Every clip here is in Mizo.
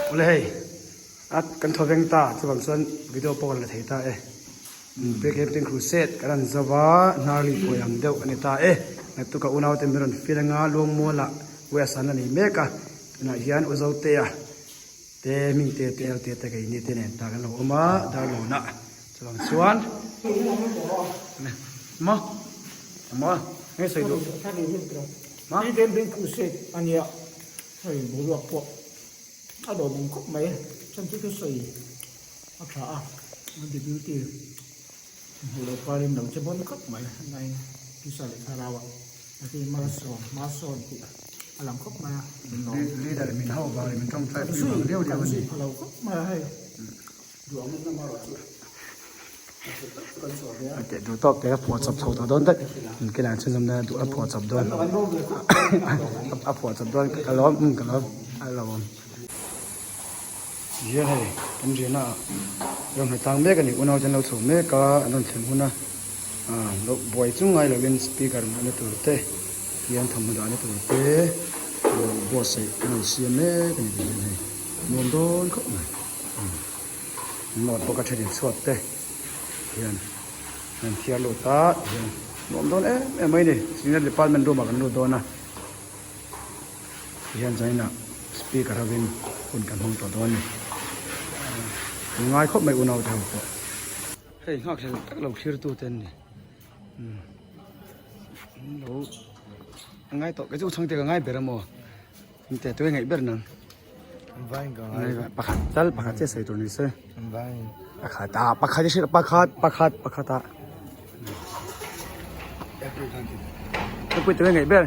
Awle hei a kan thaw veng ta chuvang chuan video pawh kan la thei ta e Pe camping crusade kan han zo va hnarli pawih ang deuh a ni ta e naktuk a unaute min rawn feel anga Luangmuala West an la nei mek a tunah hian U Zotea te hming te te lte te keini te nen ta kan lo awm a Darlawnah chuvang chuan maw maw nge sawi duh ma Pe camping crusade a nia hei boruak pawh a lawmawm khawp mai chhan chu thusawi a tha a deputy hmuh loh karin lo che bawn khawp mai nai pisa leh thlarau ah heti malsawm malsawn tih a lang khawp mai a leader min ho vang leh min tawngtai pui vang deuh deuh a ni kan lo khawp mai a hei duh ang em erawh chu a teh duh tawk te a phuah chawp chho tawh dawn daih ke lah chhunzawm na duh a phuah chawp dawn a phuah chawp dawn ka lawm ka lawm a lawm. Hian hei kan riahna ah rawn hna tlang mek a ni unau te an lo chho mek a an rawn thlen hun a ah lo buai chung ngai lovin speaker nghahna tur te hian thawmhnaw dahna tur te lo buatsaih an rawn siam mek a ni tih hian hei nuam dawn khawp mai note bawk a then chhuat te hian an thiar lut a tihian nuam dawn em em mai a ni senior department room ah kan lut dawn a. Tihian chuan inah speaker hovin hun kan hmang tawh dawn a ni. An ngai khawp mai unau te ho pawh. Hei nghakhlel tak lo thlir tu te an ni. An lo an ngai tawh kei chu chhangte ka ngai ber a maw. Engte tuai ngaih ber nang. Pakhat tal pakhat chiah sawi tur ni se. Pakhat ah pakhat i hrilh pakhat pakhat pakhat ah. Pui tuai ngaih ber.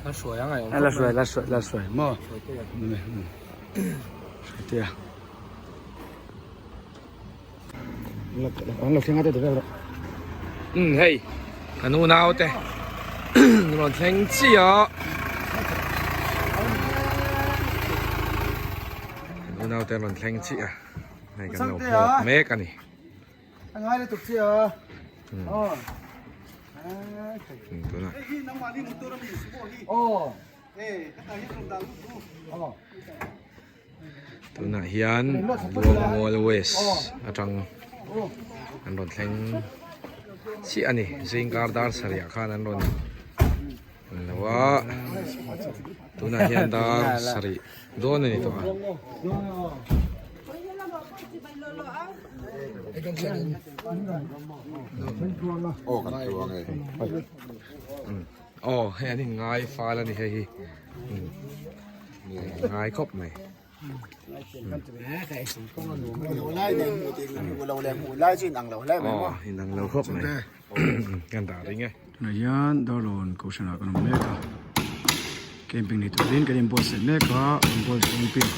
La hruai ang ai. La hruai la hruai la hruai maw. Hruaitea. An lo thleng a te vel rawh. Um hei kan unau te rawn thleng chiah kan unau te rawn thleng chiah hei kan lo hmuak mek a ni. A ngai lutuk chiah a. Tunah. Tunah hian Luangmual West atang an rawn thleng chiah a ni. Zingkar dar sarih ah khan an rawn lo a, tunah hian dar sarih dawn a ni tawh a. Aw hei an inngai fal a ni hei hi. Ngai khawp mai. Aw inang lo khawp mai. Kan dah ring e. Tunah hian Darlawn Kohhran ah kan awm mek a. Camping nei turin kan inbuatsaih mek a, an buatsaih camping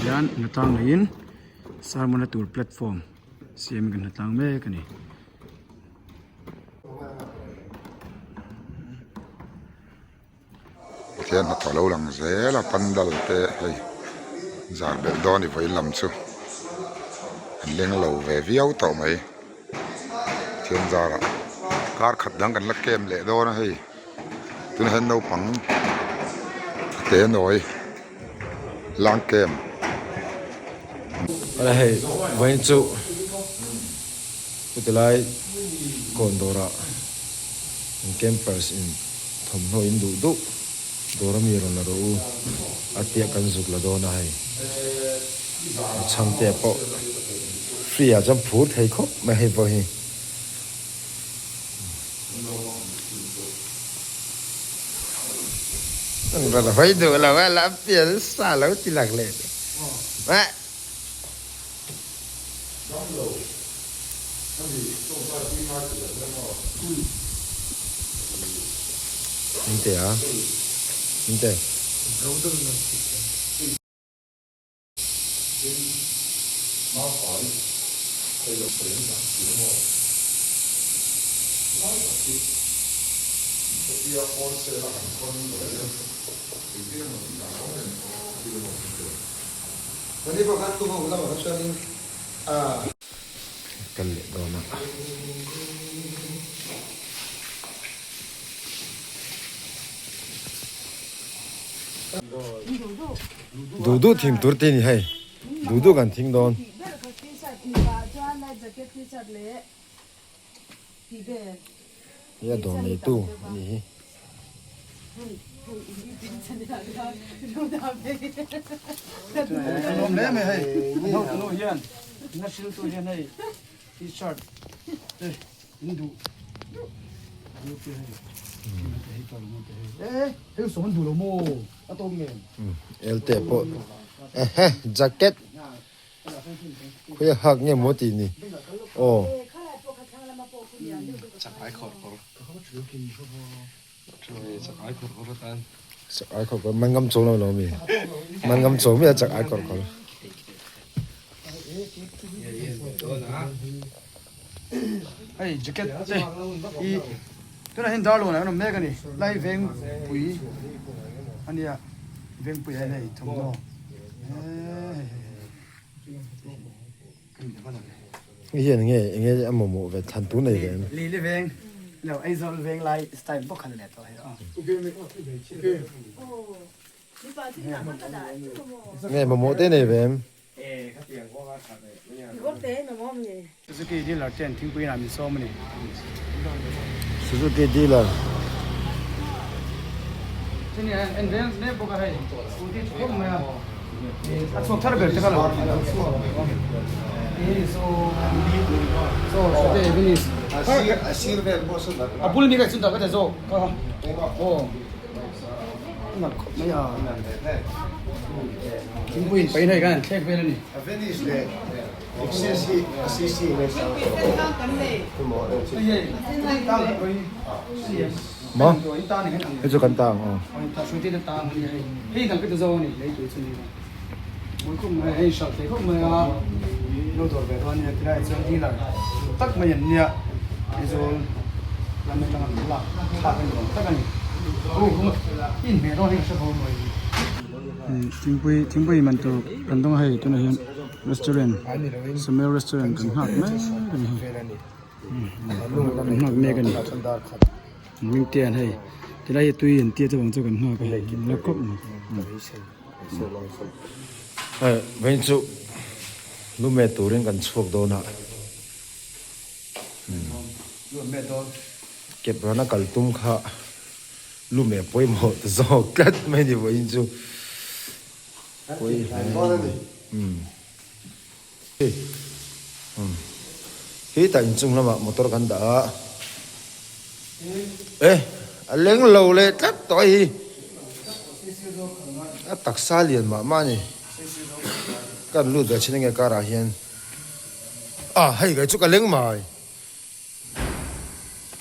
hian hnatlang neiin sermon na tur platform siamin kan hnatlang mek a ni. Pathian hnathawh lo lang zel a pandal te hei zar belh dawn i vawiin lam chu an leng lo ve viau tawh mai Pathian zarah kar khat dang kan la camp leh dawn a hei tunah hian naupang a te nawi lang camp. Awle hei vawiin chu chutilai kawn dawrah an campers in thawmhnaw in duh duh dawr ami rawn la rawh u a tia kan zuk la dawn a hei chhangte pawh free ah chuan phur thei khawp mai hei pawh hi. Rawn hawi duh lo a la pian sa lo ti lang leh mah. Inte a inte. Kal leh dawn a. Duh duh thing tur te ni hei. Duh duh kan thing dawn. Hei a dawr neitu a nih hi. Elte pawh ehe jacket khawi a hak nge maw tih ni aw. Chak ai khawr khawr man ngam chawm lo lo mi man ngam chawm mi a chak ai khawr khawr. Hei jacket te i tunah hian darlawn ah kan awm mek a ni lai veng pui a nia veng pui ah hian hei thawmhnaw eee hei hei Hei hian enge enge a mamawh ve thlan tur nei ve em? Lili veng lo Aizawl veng lai style bawk khan a leh tawh hei aw. Nge mamawh te nei ve em? Suzuki dealer ten thingpui inah min sawm a ni. Suzuki dealer. Chini a en vel mek bawk a hei scooty tha khawp mai a a chhuak thar ber te kha lo a bul mi ka chun dah ka ta zawk ka aw. Nak khawp mai a. Thingpui in pain hei kan han thlek vel a ni. Maw? Hei chu kan ta ang aw. Thingpui thingpui man tur kan dawng a hei tunah hian restaurant Samuel restaurant kan nghak mek a ni kan nghak mek a ni hming te an hei tilai hi tui an tia chuvang chu kan nghak a hei la khawp mai. Hei vawiin chu lume turin kan chhuak dawn a. Kep rana kal tum kha lume pawimawh ta zawk tlat mai ni vawiin chu pawi hle hi tah inchung lamah motor kan dah a e a leng lo leh tlat tawh a hi a taksa lian mah mah a ni kan lut ve thin ange car ah hian. A hei kai chu ka leng mai.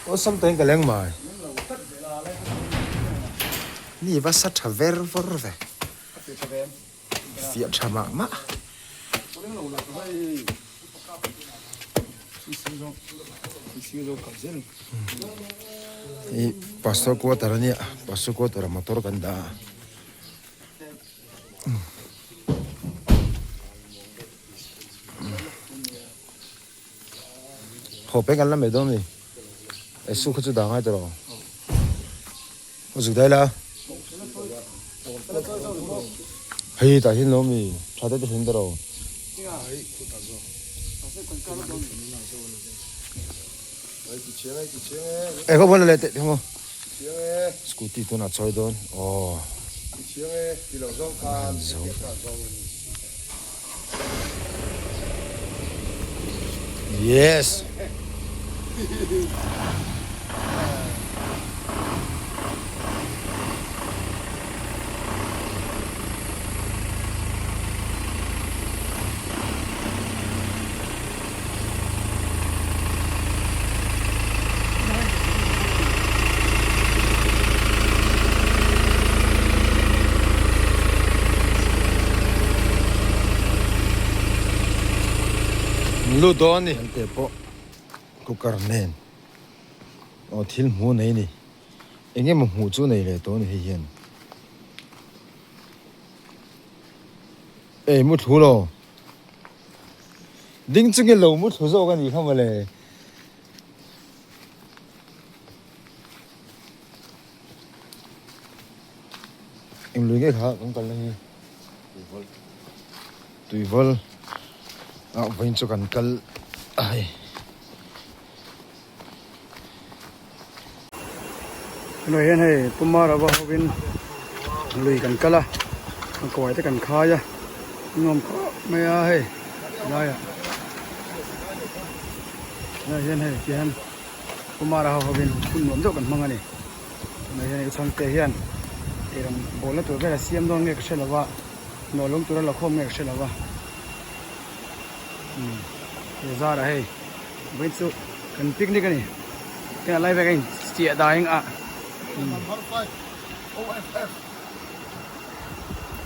Awlsam tawhin ka leng mai. Ni va sa tha ver vawr ve. Fiah tha mah mah. Hei pastor quarter a nia pastor quarter ah motor kan dah a. Haw peng kan la mai dawn a ni e su kha chu dah ngai tawh lo a zuk dai la hei tah hian lo mi tha deuh te hian tawh lo. E khaw hmun leh teh thung aw scooty tunah chawi dawn aw. Yes. Lut dawn a ni. An teh pawh cooker nen aw thil hmuh nei a ni. Eng emaw hmuh chu nei leh tawh a ni hei hian. Ei muthlu lo. Ding chungin lo muthlu zawk a nih kha mawle. Eng lui nge kha kan kalna hi Tuivawl Tuivawl ah vawiin chu kan kal a hei. Tunah hian hei Pumara va hovin lui kan kal a, a kawaih te kan khai a, nuam khawp mai a hei laiah tunah hian hei tihian Pumara ho hovin hun nuam deuh kan hmang a ni. Tunah hian hei chhangte hian eirawng bawlna tur vel a siam dawn nge ka hre lo va, hnawh lung tura la khawm nge ka hre lo va. Umm he zarah hei vawiin chu kan picnic a ni heng a lai vel ka in chiah dai ang a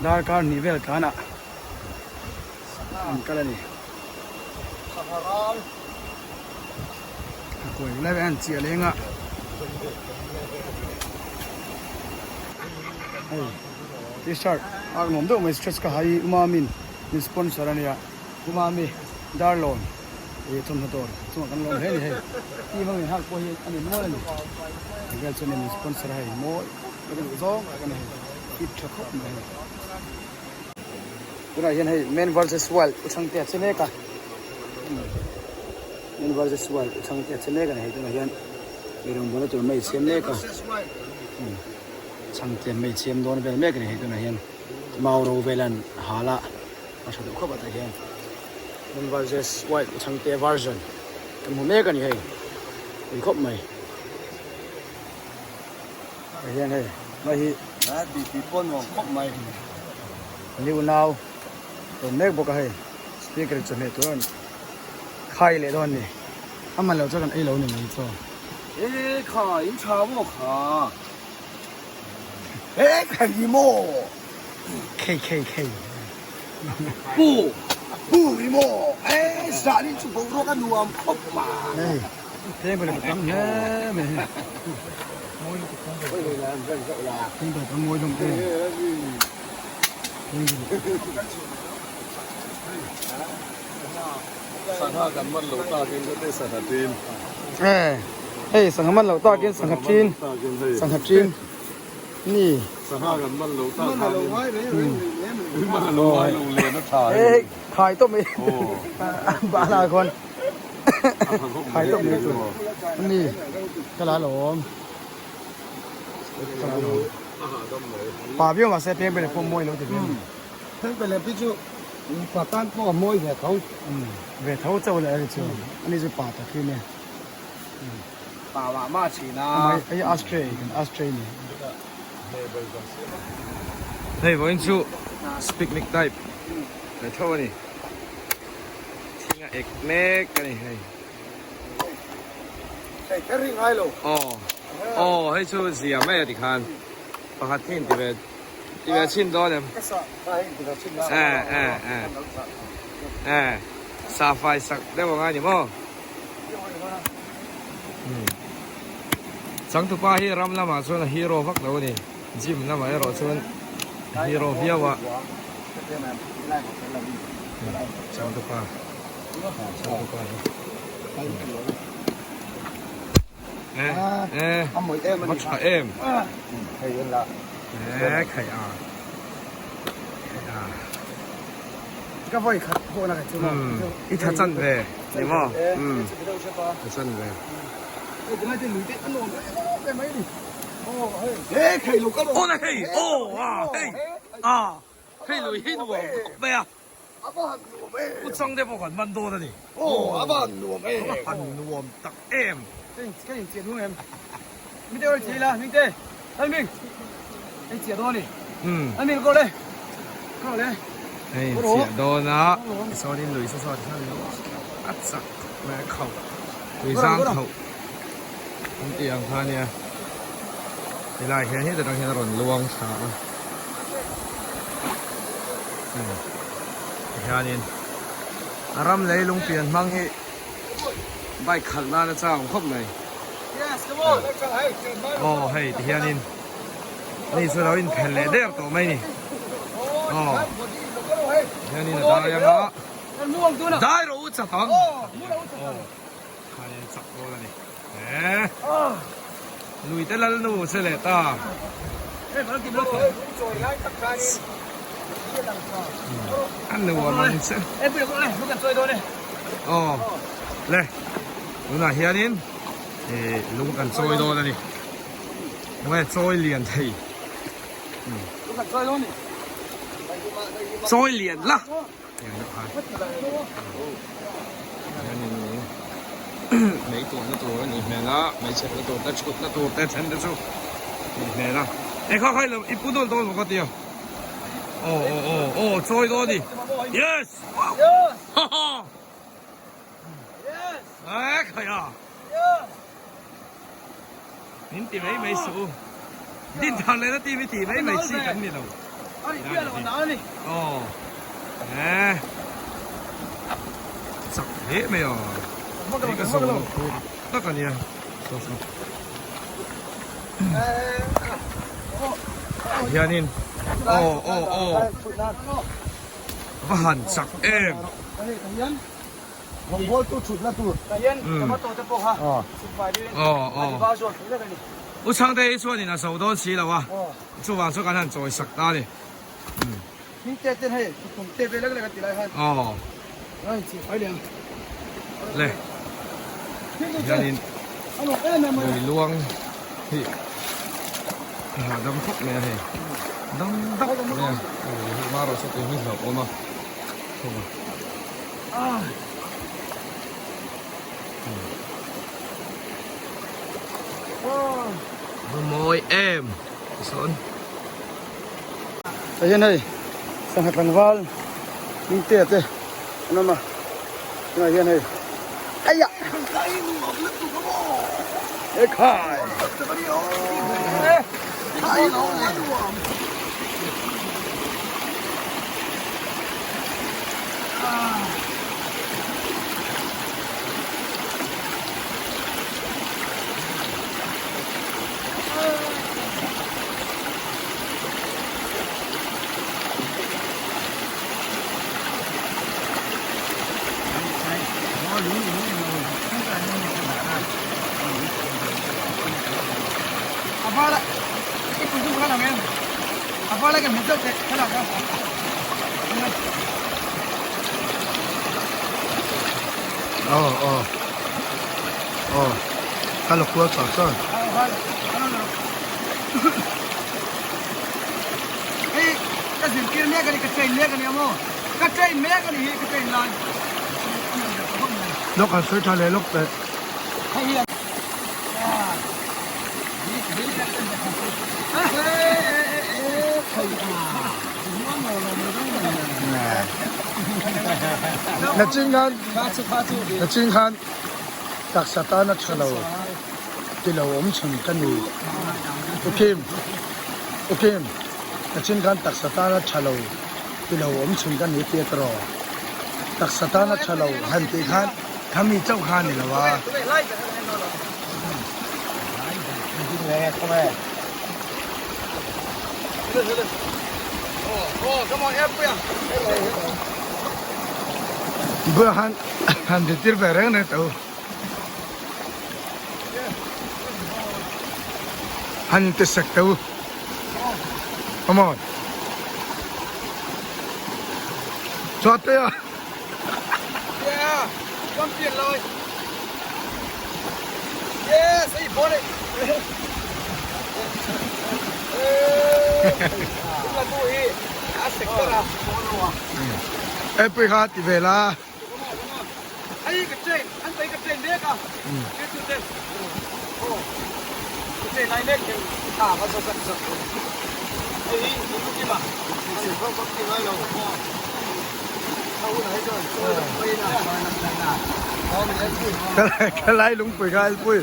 darkar hnih vel tlanah an kal a ni a kuai lai vel an chiah leng a hei t-shirt a nuam deuh mai stretch ka hai umamin. Min sponsor a nia Umami Darlawn ih thawmhnaw dawr chungah kan lawm hle a ni hei team a min hak pawh hi a ni nual a ni eng vel chuan min sponsor a hei mawi khawp mai ka duh zawng tak a ni hei fit tha khawp mai hei tunah hian hei man versus wild u chhangte a che mek a man versus wild u chhangte a che mek a ni hei tunah hian eirawng bawlna tur mai siam mek a chhangte mai siam dawn vel mek a ni hei tunah hian. Mau ro velan hal a a tha duh khawp a tah hian man versus wild chhangte version kan hmu mek a ni hei ui khawp mai tah hian hei mai hi titi pawh nuam khawp mai new nau awm mek bawk a hei speaker chawhmeh tur a rawn khai leh dawn a ni a man loh chuan kan ei lo a ni mai chaw. E kha in tha maw kha. He khai maw? Khei khei khei. Pu pu ri maw? He zan in chu boruak a nuam khawp ma. Hei teng pawh ka tam hle mai hei. Teng pawh tam mawi hlawm em. Sangha kan man loh takin ka te sangha ṭin. Eh, hei sangha man loh takin sangha ṭin, sangha ṭin ni. Sangha kan man loh tak khanin man a lo ngai lo len a ṭha hei. Hei khai tawp mai bala khawn khai tawp mai chu ni ka la lawm. Pa viau mahse peng pele pawh mawi lo ti ve a ni. Peng pele pi chu Pa tan pawh a mawi ve tho. Ve tho chauh leh a ni chu. Ani chu pa tak hi nia. Pa mah mah thin a. Hei ashtray kan ashtray ni. Hei vawiin chu picnic type ve tho a ni. Thing a ek mek a ni hei. Hei kher hi ngai lo. Aw aw hei chu zia mai a tikhan pakhat hi inti ve ti ve chhin dawn em. Eh eh eh eh sa fai sak deuh ang a ni maw. Changtupa hi ram lamah chuan a hero vak lo a ni gym lamah erawh chuan a hero viau a. Changtupa changtupa hi eh eh va tha em eh khai a. Ka voi khat pawh na ka chu maw. I tha chan ve ni maw. Tha chan ve. Aw na hei aw a hei a hei lui hi nuam khawp mai a. U chang te pawh kan man dawn a ni. Aw a van nuam em. A van nuam tak em. Ka in chiah hnung em. Mite rawih chiah ila Mingte. Lalming. Hei chiah dawn a ni. Lalming ka le. Ka le. Hei chiah dawn a. Tichuanin lui saw saw tichuan a chak mai a khauh. Tui zang khauh. An tih ang kha a nia. Helai hian hetah tang hian a rawn luang thla a. Tihianin a ram leilung pian hmang hi bike khalh nan a chang khawp mai. Aw hei tihianin ni chu lo inphelh leh der tawh mai ni. Aw tihianin a dai anga dai rawh u chak ang. Aw khanin chak dawn a ni. He lui te lalnu che leh ta. A nuam ang che. Aw le tunah hianin ih lung kan chawi dawn a ni. Tunge chawi lian thei. Chawi lian la. Mei tuahna tur a nih hmel a, mei chhepna tur te chhutna tur te then te chu a nih hmel a. E kha kha i pu dawn dawn maw ka tia. Aw aw aw aw chawi dawn a ni. Yes! Ha ha! E khai a! Min ti mai mai suh u. Din thar leh na team i tih mai mai chi kan ni lo. Aw. Eh. Chak hle mai a. Hei ka zo lo tur tak a nia. Saw saw. Hianin aw aw aw. Va han chak em. U Chhangte hi chuanin a zo dawn si lo a, chuvang chu kan han chawi sak ta a ni. Aw. Le. Hianin lui luang hi a hahdam khawp mai a hei. Dam dap mai a. Hei marawh chu tui hi hlauhawm a. Mawi em sawn. Hei hian hei sangha tlangval hmingtea te an awm a tunah hian hei aiah ekhai. Aw aw aw ka la kual char char. Lawk han sawi tha leh lawk teh. Na chin khan na chin khan taksa tana tha lo ti lo awm chhun ka ni U Kim U Kim na chin khan taksa tana tha lo ti lo awm chhun ka ni tia tawh taksa tana tha lo han tih khan Khami chauh kha a ni lo a. Bua han han ti tir ve reng reng tawh u. Han ti sek tawh u. Come on. Chuat te a. E pui kha ti ve la. Ka lai lungpui kha elpui.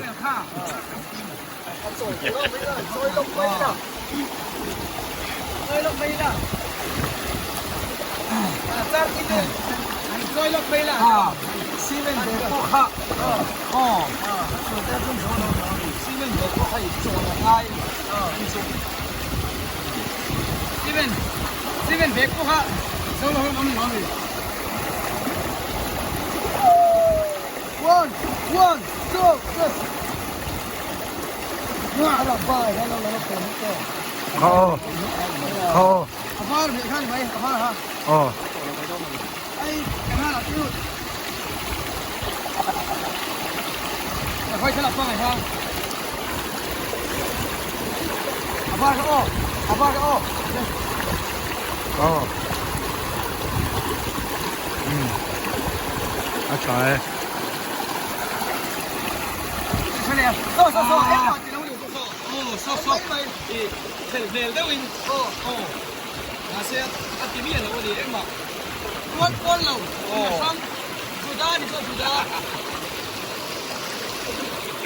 Kha aw. Kha aw. A var hmeh kha ni mai, a var ha. Aw. Ai, camera chu. A vai thlalak pangai ha. A var kha aw. A var kha aw. Aw. Um. A tha e. So so so engmah ti lo ni so so. Aw so so i khelh hmel deuhin aw aw mahse a ti miah lo a ni engmah Kual kual lo in a hrang Juda ni pawh Juda.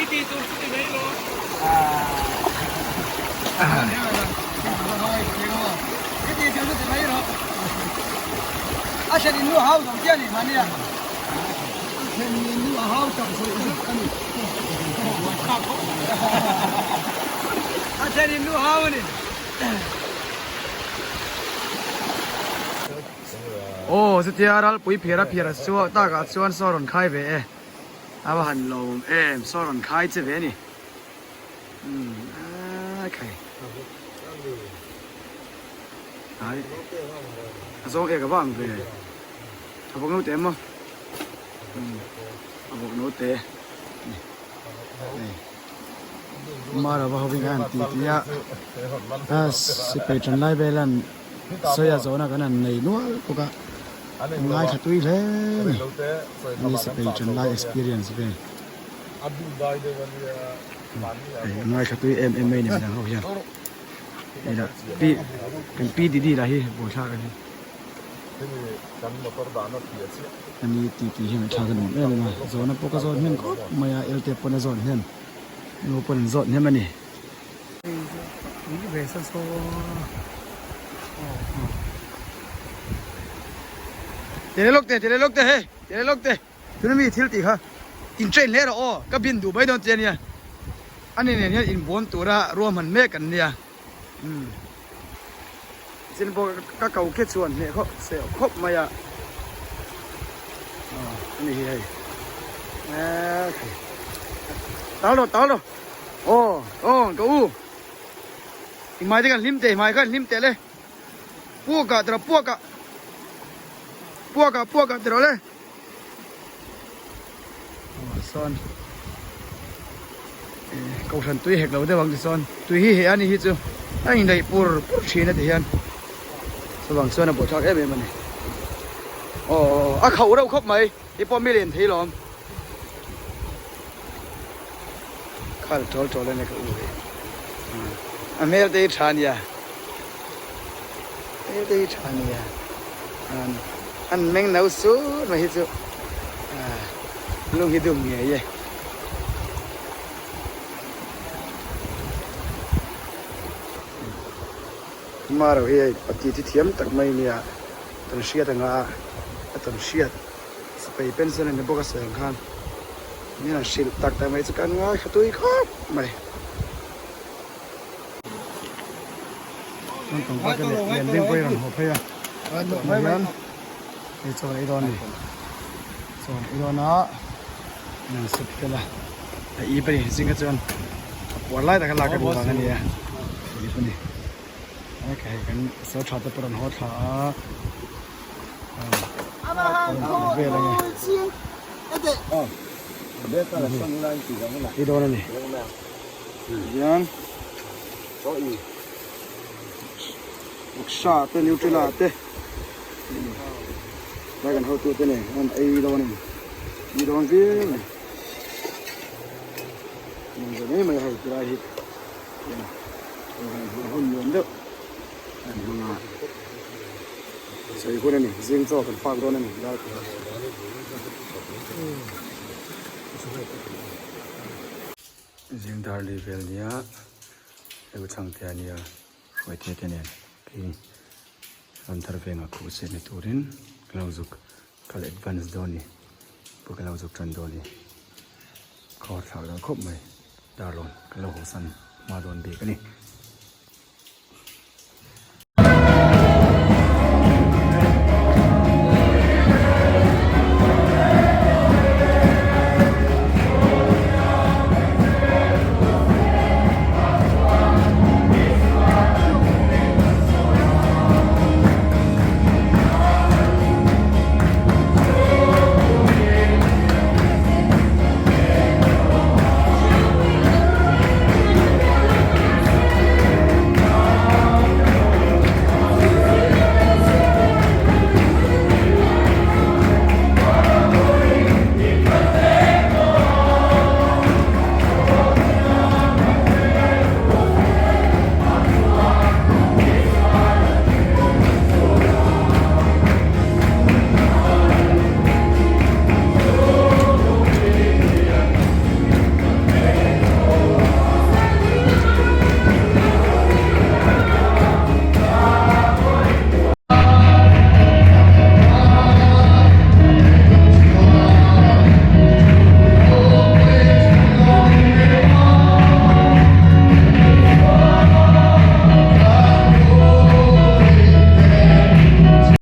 I ti tur chu ti mai lo. I ti tur chu ti mai rawh. A then in nu a hau zo chiah a ni mahnia. A then in nu a hau tak zawih zet a ni. A then in nu a hau a ni. Aw chutia ralpui phiar a phiar a chu takah chuan saw rawn khai ve e. A va han lawm em saw rawn khai che ve a ni. Umm a khai. Ai a zawng ek a va ang ve. A vawk naute em maw? Umm a vawk naute. Hei Mara va hovin khan an ti ti a. A sipai tan lai vel an sawi a zawhna kan han nei nual bawk a. An ngaithla tui hle a ni. Ani sipai tan lai experience vel. Hei an ngaithla tui em em mai a ni midang ho hian. Hei lah pi kan pi Didi lah hi buaithlak a ni. Ani ti ti hi ngaihthlak a nuam em em a, zawhna pawh ka zawt hnem khawp mai a, Elte pawn a zawt hnem, nu pawn an zawt hnem a ni. Tele lawk teh, tele lawk teh hei, tele lawk teh. Tuna mi thil tih kha in train hle rawh aw, ka bin duh mai dawn che ania. Ani nen hian inbawn tura ruahman mek an nia. Umm chin pawh ka ko khi chuan hneh khawp seh khawp mai a aw ani hi hei eee khai tal rawh tal rawh aw aw ka u i hmai te khan hlim teh i hmai khan hlim teh le puak ah tiraw puak ah puak ah puak ah tiraw le. Aw sawn kohhran tui hek lo deuh ang tichuan tui hi heh a ni hi chu a indaih pur pur thin a ti hian chuvang chuan a buaithlak em em a ni aw a khauh reuh khawp mai hei pawh mi len thei lawm khal tawl tawl a ni ka u hi a hmel te hi tha a nia. Hei tha nia an meng no sut mai hi chu lung hi dum ngei e. Maro hi hei pati thi thiam tak mai nia tawn hriat anga a tawn hriat sipai pension a ni bawk a sawi ang khan min han hrilh tak tak mai chu kan ngaithla tui khawp mai. Chuan pangpar te leh lian deuh pawh hi a rawn haw phei a tunah hian hei chaw ei dawn a ni chaw ei dawn a an han sep fel a a ip a ni zing kha chuan a puar lai taka lak a duh vang a ni a a ip a ni hei kan saw tha te pawh a rawn haw thla a a vel ang e ei dawn a ni. Hian Rickshaw te Nutella te lai kan hotu te nen an ei dawn a ni ei dawn viau a ni nuam ve mai mai a hei tilai hi hun nuam deuh an hmang a sawi hun a ni zing chaw kan fak dawn a ni dar khat ah. Zing dar li vel nia eu chhangte a nia hruaite te nen kei Ramthar vengah khuh chhiat ni turin ka lo zuk kal advance dawn ni pawh ka lo zuk tan dawn ni khawr thlak dawn khawp mai darlawn ka lo haw san hma dawn bik a ni.